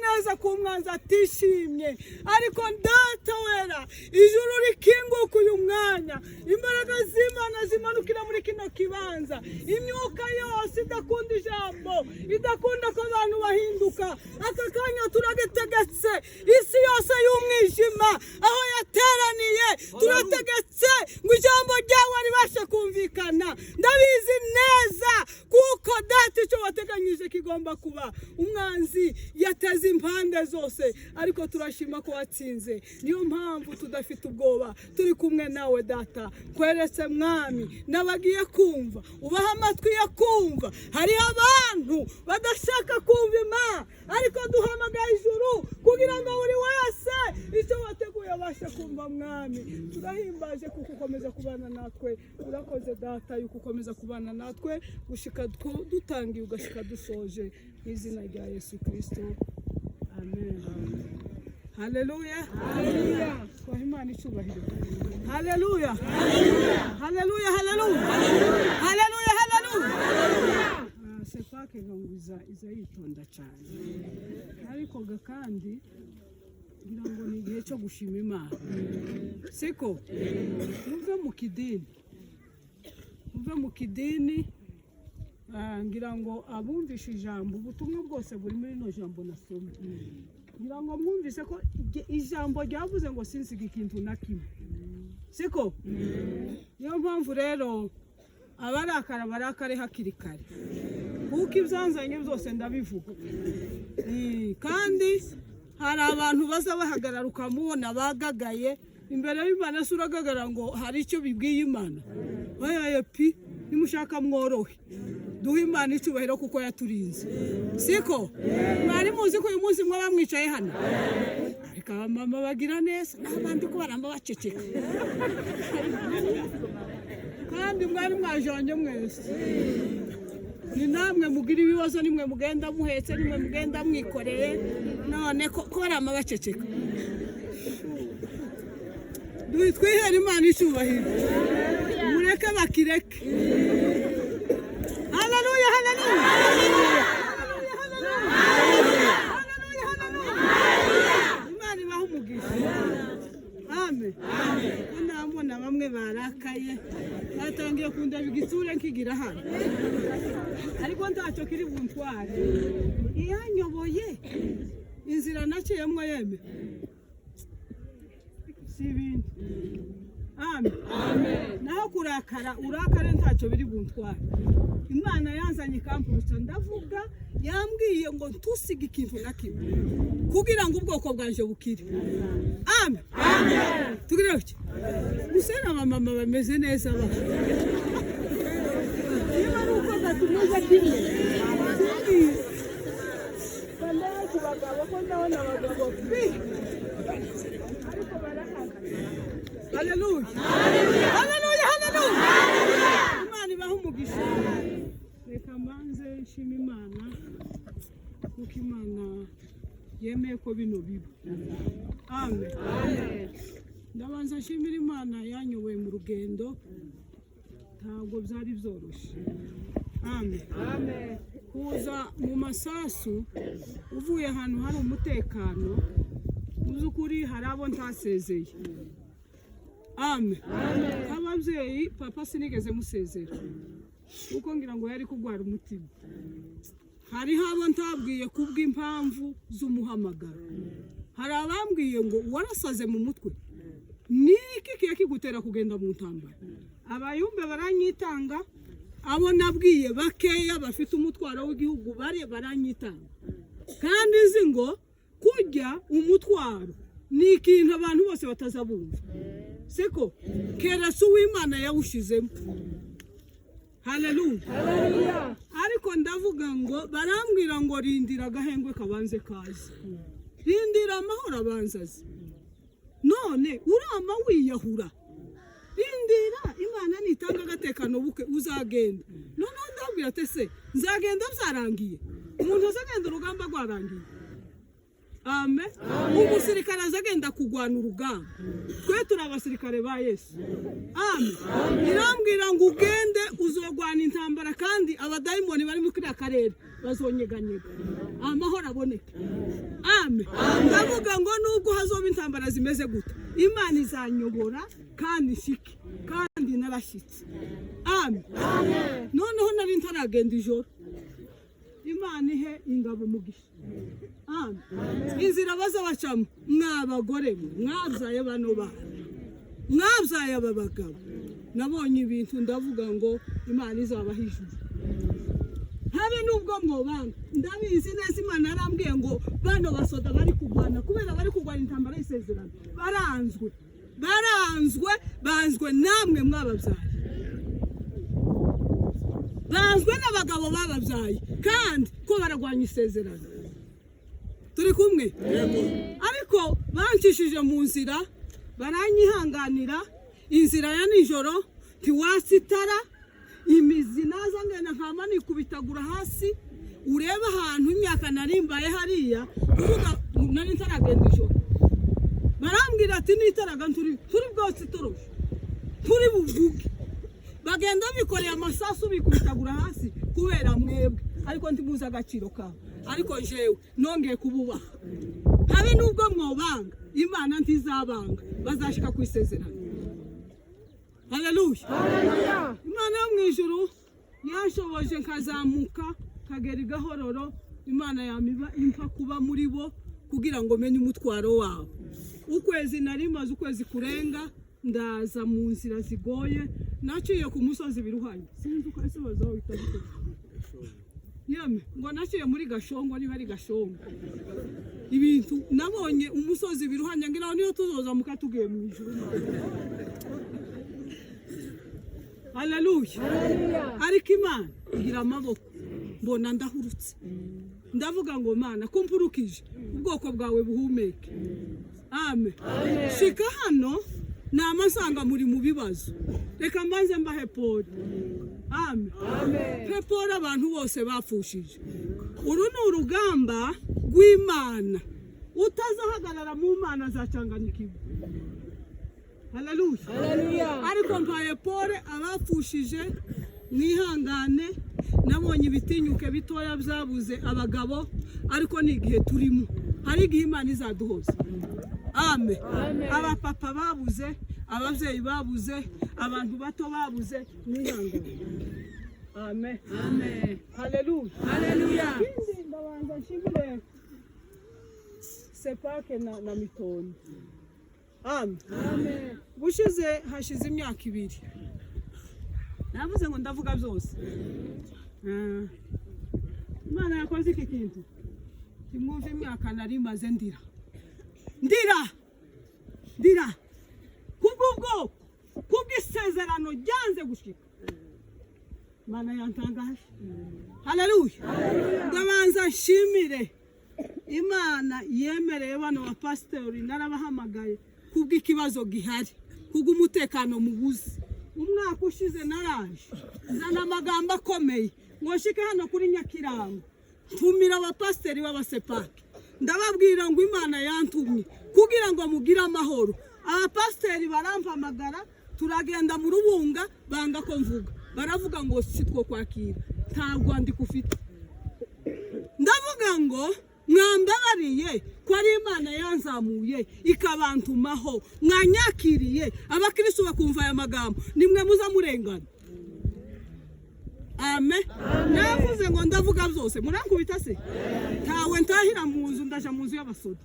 Neza ko umwanzi atishimye, ariko Data wera, ijuru rikinguka uyu mwanya, imbaraga z'Imana zimanukira muri kino kibanza. Imyuka yose idakunda ijambo, idakunda ko abantu bahinduka, aka kanya turagitegetse. Isi yose y'umwijima aho yateraniye, turategetse ngo ijambo ryawe ribashe kumvikana. Ndabizi neza kuko Data, icyo wateganyije kigomba kuba. Umwanzi yateze impande zose, ariko turashima ko watsinze. Niyo mpamvu tudafite ubwoba, turi kumwe nawe Data. Kweretse Mwami n'abagiye kumva, ubaha amatwi yo kumva. Hariho abantu badashaka kumva Imana, ariko duhamagaye ijuru kugira ngo buri wese icyo wateguye abashe kumva. Mwami, turahimbaje kuko ukomeza kubana natwe. Urakoze Data yuko ukomeza kubana natwe gushika dutangiye ugashika dusoje, mu izina rya Yesu Kirisito, amen. Haleluya, twaha Imana icyubahiro. Haleluya, haleluya, haleluya, haleluya, haleluya. CEPAC ngo iza yitonda cyane, ariko ga kandi ngira ngo ni igihe cyo gushima Imana, siko? Muve mu kidini, muve mu kidini. Ngira ngo abumvishe ijambo, ubutumwa bwose buri muri rino jambo nasomye. Ngira ngo mwumvise ko ijambo ryavuze ngo sinsiga ikintu na kimwe, siko? Niyo mpamvu rero abarakara barakare hakiri kare, kuko ibyanzanye byose ndabivuga. Kandi hari abantu baza bahagarara ukamubona bagagaye imbere y'Imana. Se uragagara ngo hari icyo bibwiye Imana? Oya pi, nimushaka mworohe, duhe Imana icyubahiro kuko yaturinze, siko? Mwari muzi ko uyu munsi mwaba mwicaye hano? Ariko abamama bagira neza n'abandi ko baramba baceceka, kandi mwari mwajanye mwese. Ni namwe mugira ibibazo, nimwe mugenda muhetse, nimwe mugenda mwikoreye. None ko barama baceceka? Twihere Imana icyubahiro, mureke bakireke. Haleluya, haleluya, haleluya, haleluya, haleluya! Imana ibahe umugisha. Amen. Ko ndabona bamwe barakaye, batangiye kundeba igitsure nkigira hano, ariko ntacyo kiri buntware. Iyanyoboye inzira naciyemwo, yeme si ibindi. Amen. Naho kurakara urakare, ntacyo biri buntware. Imana yanzanye ikampurutsa, ndavuga. Yambwiye ngo ntusige ikintu na kimwe kugira ngo ubwoko bwanje bukire. Amen. Tugire iki gusa? N'abamama bameze neza ba, niba ari uko gatumeze kimwe, simbizi. Bandeye ku bagabo, ko ndabona abagabo bi, ariko barahari. Haleluya, haleluya, haleluya! Imana ibahe umugisha. Reka mbanze nshima Imana kuko Imana yemeye ko bino biba. Amen. Ndabanza nshimira Imana yanyoboye mu rugendo, ntabwo byari byoroshye. Amen. Kuza mu masasu uvuye ahantu hari umutekano, mu by'ukuri hari abo ntasezeye. Amen. Nk'ababyeyi, papa sinigeze musezera kuko ngira ngo yari kurwara umutima. Hariho abo ntabwiye kubw'impamvu z'umuhamagaro. Hari abambwiye ngo warasaze mu mutwe, niki kiya kigutera kugenda mu ntambara? Abayumbe baranyitanga, abo nabwiye bakeya bafite umutwaro w'igihugu bare baranyitanga. Kandi nzi ngo kurya umutwaro ni ikintu abantu bose bataza bumva, siko? Keretse uw'Imana yawushizemo. Haleluya! Ariko ndavuga ngo barambwira ngo rindira agahengwe kabanze kaze, rindira amahoro abanza aze. None urama wiyahura? Rindira Imana nitanga agatekano buke uzagenda. Noneho ndabwira ati: "Se nzagenda byarangiye?" Umuntu azagenda urugamba rwarangiye? Amen. Umusirikare azagenda kurwana urugamba. Twe turi abasirikare ba Yesu. Amen. Irambwira ngo ugende uzogwana intambara, kandi abadayimoni bari muri kariya karere. Bazonyeganyega, amahoro aboneke. Amen. Ndavuga ngo nubwo hazoba intambara zimeze gute, Imana izanyobora kandi nshike, kandi narashyitse. Amen. Noneho nari ntaragenda ijoro. Imana ihe ingabo umugisha. Amen. Inzira baza bacamo, mwabagore mwe mwabyaye bano bana, mwabyaye aba bagabo, nabonye ibintu, ndavuga ngo Imana izabaha ijuru, habe nubwo mwobanga. Ndabizi neza, Imana yarambwiye ngo bano basoda bari kurwana, kubera bari kurwana intambara y'isezerano, baranzwe, baranzwe, banzwe namwe mwababyaye, banzwe n'abagabo bababyaye, kandi ko bararwanya isezerano. Turi kumwe? Ariko bancishije mu nzira, baranyihanganira. Inzira ya nijoro, ntiwatsa itara, imizi naza ngenda nkama nikubitagura hasi. Urebe ahantu imyaka narimbaye hariya, kuvuga nari ntaragenda ijoro, barambwira ati nitaraga turi bwose toroshe, turi buvuge. Bagenda bikoreye amasasu, bikubitagura hasi kubera mwebwe, ariko ntimuzi agaciro kabo. Ariko jewe nongeye kububaha, habe nubwo mwobanga, Imana ntizabanga, bazashika ku isezerano. Haleluya! Imana yo mu ijuru yanshoboje nkazamuka kagera i Gahororo. Imana yamiba impa kuba muri bo kugira ngo menye umutwaro wabo. Ukwezi nari maze, ukwezi kurenga, ndaza mu nzira zigoye. Naciye ku musozi Biruhanye, sinzi uko ese bazawita gute. Yemwe, ngo naciye muri Gashongo, niba ari Gashongo. Ibintu nabonye, umusozi Biruhanye, ngira ngo niyo tuzozamuka tugiye mu ijuru. Haleluya! Ariko Imana igira amaboko, mbona ndahurutse. Ndavuga ngo: "Mana, ko mpurukije ubwoko bwawe, buhumeke." Amen. Shika hano, nama nsanga muri mu bibazo. Reka mbanze mbahe pole. Amen. Pe pole abantu bose bapfushije. Uru ni urugamba rw'Imana. Utazahagarara mu Mana azacanganyikirwa. Haleluya! Ariko mpaye pole abapfushije, mwihangane. Nabonye ibitinyuke bitoya byabuze abagabo, ariko ni igihe turimo, hari igihe Imana izaduhoza. Amen. Abapapa babuze, ababyeyi babuze, abantu bato babuze, mwihangane. Amen. Haleluya! Ikindi, ndabanza nshimire Sepake na Mitoni. Amen. Bushize, hashize imyaka 2, navuze ngo ndavuga byose. Imana yakoze iki kintu kimwumva. Imyaka nari maze ndira, ndira, ndira kubw'ubwoko, kubw'isezerano ryanze gushika. Imana yantangaje. Haleluya! Ndabanza nshimire Imana yemereye bano bapasitori. Narabahamagaye kubw'ikibazo gihari, kubw'umutekano mubuze. Umwaka ushize naraje, nzana amagambo akomeye ngo nshike hano kuri Nyakirango, ntumira abapasiteri b'abasepake, ndababwira ngo Imana yantumye kugira ngo mugire amahoro. Abapasiteri barampamagara, turagenda mu Rubunga, banga ko mvuga, baravuga ngo si two kwakira, nta rwandiko ufite. Ndavuga ngo mwambabariye, ko ari Imana yanzamuye ikabantumaho, mwanyakiriye, abakristo bakumva aya magambo, nimwe muza murengana. Amen. Navuze ngo ndavuga byose, murankubita se? Ntawe ntahira mu nzu, ndaja mu nzu y'abasoda.